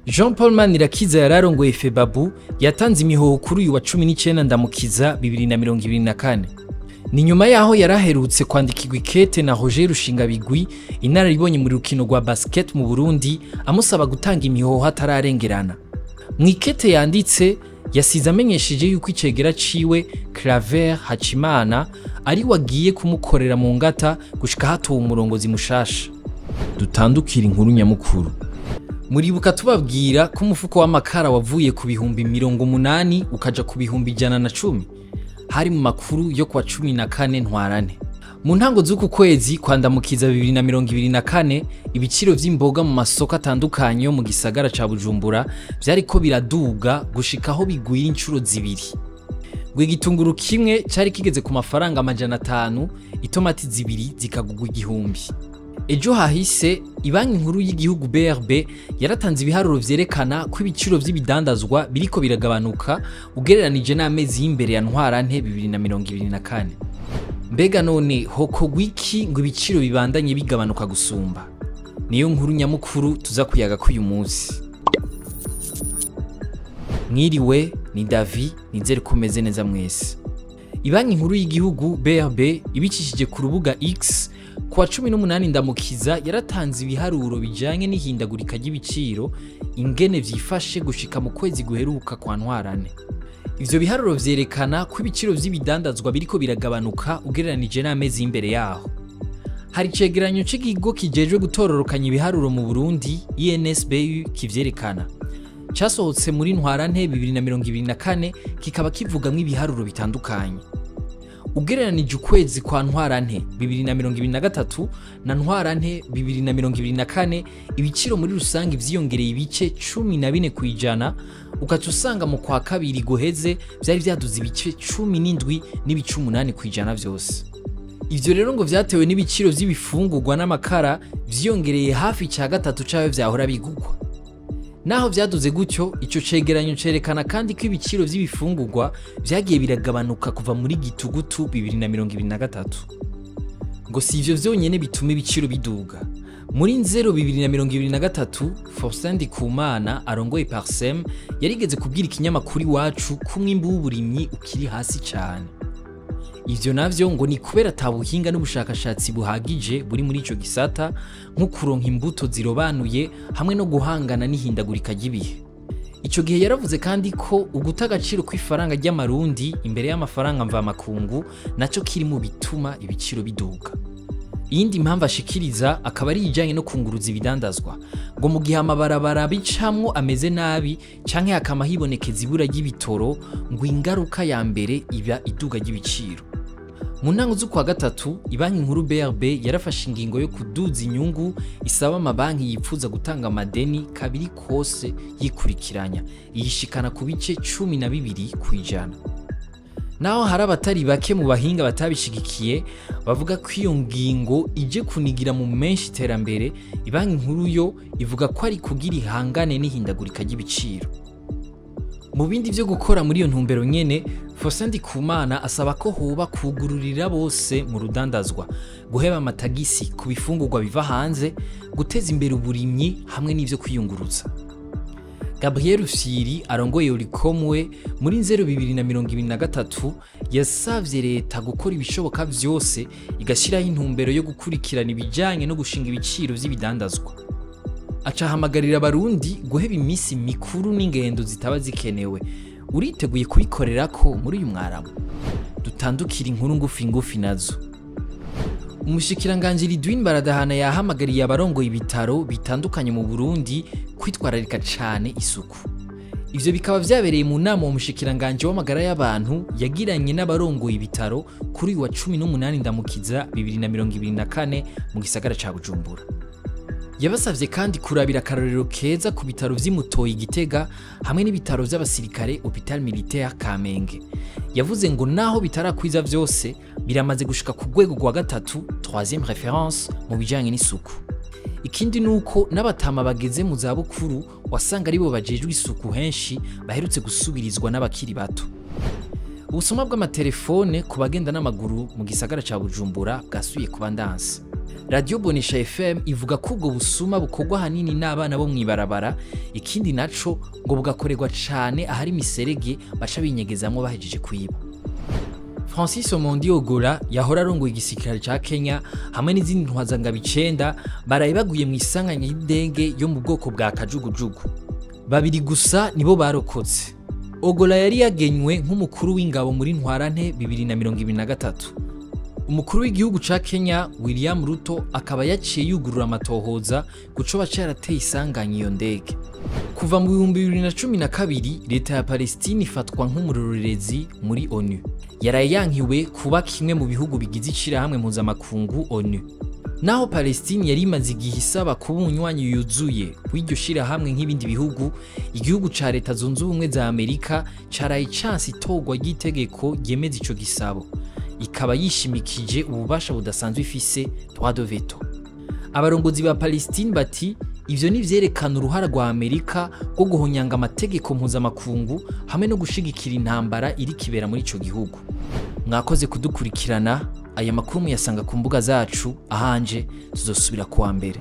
Jean Paul Manirakiza yararongoye FEBABU yatanze imihoho kuri uyu wa 19 Ndamukiza 2024. Ni nyuma yaho yaraherutse kwandikirwa ikete na Roger Rushingabigwi, inararibonye mu rukino rwa basket mu Burundi, amusaba gutanga imihoho atararengerana. Mu ikete yanditse yasize amenyesheje yuko icegera ciwe Claver Hacimana ari wagiye kumukorera mu ngata gushika hatowe umurongozi mushasha. Dutandukira inkuru nyamukuru. Muribuka tubabwira ko umufuko w'amakara wavuye ku 80,000 ukaja ku 110,000. Hari mu makuru yo kwa 14 Ntwarante. Mu ntango z'uku kwezi kwa Ndamukiza 2024, ibiciro vy'imboga mu masoko atandukanye yo mu gisagara ca Bujumbura vyariko biraduga gushika aho bigwira incuro zibiri. Ngo igitunguru kimwe cari kigeze ku mafaranga 500, itomati zibiri zikagugwa 1000. Ejo hahise Ibanki Nkuru y'Igihugu BRB yaratanze ibiharuro vyerekana ko ibiciro vy'ibidandazwa biriko biragabanuka ugereranije n'amezi y'imbere ya Ntwarante 2024. Mbega none hokorwa iki ngo ibiciro bibandanye bigabanuka gusumba? Niyo nkuru nyamukuru tuza kuyaga k'uyu munsi. Mwiriwe, ni Davi, nizere ko meze neza mwese. Ibanki Nkuru y'Igihugu BRB ibicishije ku rubuga X kuwa 18 Ndamukiza yaratanze ibiharuro bijanye n'ihindagurika ry'ibiciro ingene vyifashe gushika mu kwezi guheruka kwa Ntwarante. Ivyo biharuro vyerekana ko ibiciro vy'ibidandazwa biriko biragabanuka ugereranije n'amezi y'imbere yaho. Hari icegeranyo c'ikigo kijejwe gutororokanya ibiharuro mu Burundi INSBU kivyerekana. Casohotse muri Ntwarante 2024 kikaba kivugamwo ibiharuro bitandukanye. Ugereranije ukwezi kwa Ntwarante 2023 na Ntwarante 2024, ibiciro muri rusange vyiyongereye ibice 14%, ugaca usanga mu kwa kabiri guheze vyari vyaduze ibice 17.8% vyose. Ivyo rero ngo vyatewe n'ibiciro vy'ibifungurwa n'amakara vyiyongereye hafi ca gatatu cayo vyahora bigugwa. Naho vyaduze gutyo, ico cegeranyo cerekana kandi ko ibiciro vy'ibifungurwa vyagiye biragabanuka kuva muri Gitugutu 2023. Ngo si ivyo vyonyene bituma ibiciro biduga. Muri Nzero 2023, Faustin Ndikumana arongoye Parsem yarigeze kubwira ikinyamakuru Iwacu ko umwimbu w'uburimyi ukiri hasi cane. Ivyo navyo ngo ni kubera ata buhinga n'ubushakashatsi buhagije buri muri ico gisata, nko kuronka imbuto zirobanuye hamwe no guhangana n'ihindagurika ry'ibihe. Ico gihe yaravuze kandi ko uguta agaciro kw'ifaranga ry'amarundi imbere y'amafaranga mvamakungu naco kiri mu bituma ibiciro biduga. Iyindi mpamvu ashikiriza akaba ari ijanye no kunguruza ibidandazwa, ngo mu gihe amabarabara bicamwo ameze nabi canke hakama hibonekeza ibura ry'ibitoro, ngo ingaruka ya mbere iba iduga ry'ibiciro. Mu ntango z'ukwa gatatu, Ibanki Nkuru BRB yarafashe ingingo yo kuduza inyungu isaba amabanki yipfuza gutanga amadeni kabiri kose yikurikiranya, iyishikana ku bice 12%. Naho hari abatari bake mu bahinga batabishigikiye bavuga ko iyo ngingo ije kunigira mu menshi iterambere, Ibanki Nkuru yo ivuga ko ari kugira ihangane n'ihindagurika ry'ibiciro. Mu bindi vyo gukora muri iyo ntumbero nyene, Faustin Ndikumana asaba ko hoba kugururira bose mu rudandazwa, guheba amatagisi ku bifungurwa biva hanze, guteza imbere uburimyi hamwe n'ivyo kwiyunguruza. Gabriel Rufyiri arongoye Oricom we muri Nzero 2023 yasavye leta gukora ibishoboka vyose igashiraho intumbero yo gukurikirana ibijanye no gushinga ibiciro vy'ibidandazwa. Aca ahamagarira abarundi guheba imisi mikuru n'ingendo zitaba zikenewe. Uriteguye kubikorerako muri uyu mwaramu? Dutandukira inkuru ngufi ngufi nazo. Umushikiranganji Ridwin Baradahana yahamagariye abarongoye ibitaro bitandukanye mu Burundi kwitwararika cane isuku. Ivyo bikaba vyabereye mu nama uwo mushikiranganji w'amagara y'abantu yagiranye n'abarongoye ibitaro kuri uyu wa 18 Ndamukiza 2024 mu gisagara ca Bujumbura. Yabasavye kandi kurabira akarorero keza ku bitaro vy'i Mutoyi Gitega hamwe n'ibitaro vy'abasirikare Hôpital Militaire Kamenge. Yavuze ngo naho bitarakwiza vyose biramaze gushika ku rwego rwa gatatu, troisième référence, mu bijanye n'isuku. Ikindi nuko n'abatama bageze mu zabukuru wasanga aribo bajejwe isuku henshi baherutse gusubirizwa n'abakiri bato. Ubusuma bw'amatelefone ku bagenda n'amaguru mu gisagara ca Bujumbura bwasubiye kuba ndanse. Radio Bonesha FM ivuga ko ubwo busuma bukorwa ahanini n'abana bo mw'ibarabara, ikindi naco ngo bugakorerwa cane ahari imiserege baca binyegezamwo bahejeje kwiba. Francis Omondi Ogola yahora arongoye igisirikare ca Kenya hamwe n'izindi ntwazangabo 9 baraye baguye mu isanganya y'indege yo mu bwoko bwa kajugujugu. Babiri gusa nibo barokotse. Ogola yari yagenywe nk'umukuru w'ingabo muri ntwarante 2023. Umukuru w'igihugu ca Kenya William Ruto akaba yaciye yugurura amatohoza kuco baca yarateye isanganya iyo ndege. Kuva mu 2012 leta ya Palestine ifatwa nk'umurorerezi muri ONU. Yaraye yankiwe kuba kimwe mu bihugu bigize ishirahamwe mpuzamakungu ONU. Naho Palestine yari imaze igihe isaba kuba umunywanyi yuzuye w'iryo shirahamwe nk'ibindi bihugu, igihugu ca Leta Zunze Ubumwe za Amerika caraye canse itorwa ry'itegeko ryemeza ico gisabo, ikaba yishimikije ububasha budasanzwe ifise droit de veto. Abarongozi ba Palestine bati ivyo ni vyerekana uruhara rwa Amerika rwo guhonyanga amategeko mpuzamakungu hamwe no gushigikira intambara iri kibera muri ico gihugu. Mwakoze kudukurikirana, aya makuru muyasanga ku mbuga zacu, ahanje tuzosubira kuwa mbere.